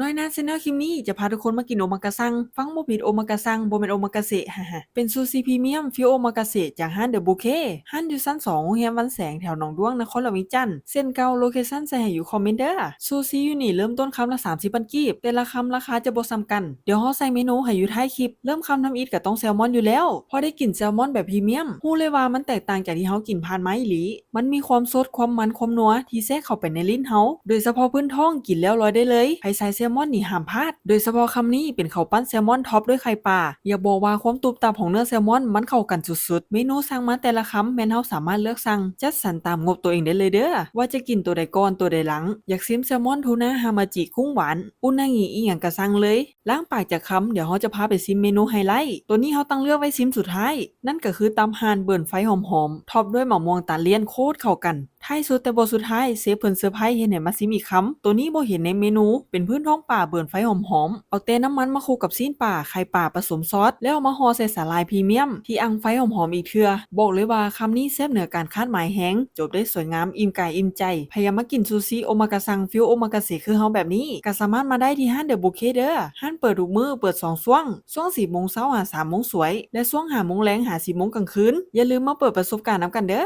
ນ້ອຍໜ້າ Channel ຄລິບນີ້ຈະພາທຸກຄົນມາກິນໂອມາກະຊັງ. ຟັງບໍ່ຜິດ ໂອມາກະຊັງ ບໍ່ແມ່ນໂອມາກາເຊະ ຮະຮະ. ເປັນຊູຊິພຣີມຽມ ຟິວໂອມາກາເຊະ ຈາກຮ້ານ The Bouquet ຮ້ານຢູ່ຊັ້ນສອງໂຮງແຮມວັນແສງ ແຖວໜອງດ້ວງ ນະຄອນຫຼວງວຽງຈັນ. ເຊັ່ນເກົ່າ ໂລເຄຊັນໃສ່ໃຫ້ຢູ່ຄອມເມັນເດີ. ຊູຊິຢູ່ນີ້ເລີ່ມຕົ້ນຄຳລະສາມສິບພັນກີບ, ແຕ່ລະຄຳລາຄາຈະບໍ່ສ່ຳກັນ. ດຽວເຮົາໃສ່ເມນູໃຫ້ຢູ່ທ້າຍຄລິບ. ເລີ່ມຄຳທຳອິດກໍຕ້ອງແຊລມອນຢູ່ແລ້ວ, ເພາະໄດ້ກິນແຊລມອນແບບພຣີມຽມ ຮູ້ເລີຍວ່າມັນແຕກຕ່າງຈາກທີ່ເຮົາກິນຜ່ານມາອີ່ຫຼີ. ມັນມີຄວາມສົດ, ຄວາມມັນ, ຄວາມນົວທີ່ແຊກເຂົ້າໄປໃນລີ້ນເຮົາ, ໂດຍສະເພາະພື້ນທ້ອງກິນແລ້ວລອຍໄດ້ເລີຍ. ໃຜສາຍແຊລມອນນີ້ຫ້າມພາດ, ໂດຍສະເພາະຄຳນີ້ເປັນເຂົ້າປັ້ນແຊລມອນທັອບດ້ວຍໄຂ່ປາ. ຢາກບອກວ່າຄວາມຕູບຕັບຂອງເນື້ອແຊລມອນມັນເຂົ້າກັນສຸດໆ. ເມນູສັ່ງມາແຕ່ລະຄຳແມ່ນເຮົາສາມາດເລືອກສັ່ງ, ຈັດສັນຕາມງົບຕົວເອງໄດ້ເລີຍເດີ້ ວ່າຈະກິນໂຕໃດກ່ອນ ໂຕໃດຫຼັງ. ຢາກຊິມແຊລມອນ, ທູນາ, ຮາມາຈິ, ກຸ້ງຫວານ, ອຸນາງິ, ອີ່ຫຍັງກໍສັ່ງເລີຍ. ລ້າງປາກຈາກຄຳ, ດຽວເຮົາຈະພາໄປຊິມເມນູໄຮໄລ. ໂຕນີ້ເຮົາຕັ້ງເລືອກໄວ້ຊິມສຸດທ້າຍ, ນັ້ນກໍຄືຕຳຫ່ານເບີນໄຟຫອມໆ ທັອບດ້ວຍໝາກມ່ວງຕານລຽນ ໂຄດເຂົ້າກັນ. ທ້າຍສຸດແຕ່ບໍ່ສຸດທ້າຍ ເຊຟເພິ່ນເຊີໄພເຮັດໃຫ້ມາຊິມອີກຄຳ. ໂຕນີ້ບໍ່ເຫັນໃນເມນູ, ເປັນພື້ນທ້ອງປາເບີນໄຟຫອມໆ ເອົາແຕ່ນ້ຳມັນມາຄຸກກັບຊີ້ນປາ, ໄຂ່ປາປະສົມຊອດ ແລ້ວເອົາມາຫໍ່ໃສ່ສາຫຼ່າຍພຣີມຽມທີ່ອັ່ງໄຟຫອມໆອີກເທື່ອ. ບອກເລີຍວ່າຄຳນີ້ແຊບເໜືອການຄາດໝາຍແຮງ, ຈົບໄດ້ສວຍງາມ, ອີ່ມກາຍອີ່ມໃຈ. ໃຜຢາກມາກິນຊູຊິໂອມາກະຊັງ ຟິວໂອມາກາເຊະຄືເຮົາແບບນີ້ ກໍສາມາດມາໄດ້ທີ່ຮ້ານ The Bouquet ເດີ້. ຮ້ານເປີດທຸກມື້, ເປີດສອງຊ່ວງ, ຊ່ວງສິບໂມງເຊົ້າຫາສາມໂມງສວຍ ແລະ ຊ່ວງຫ້າໂມງແລງຫາສີ່ໂມງກາງຄືນ. ຢ່າລືມມາເປີດປະສົບການນຳກັນເດີ້.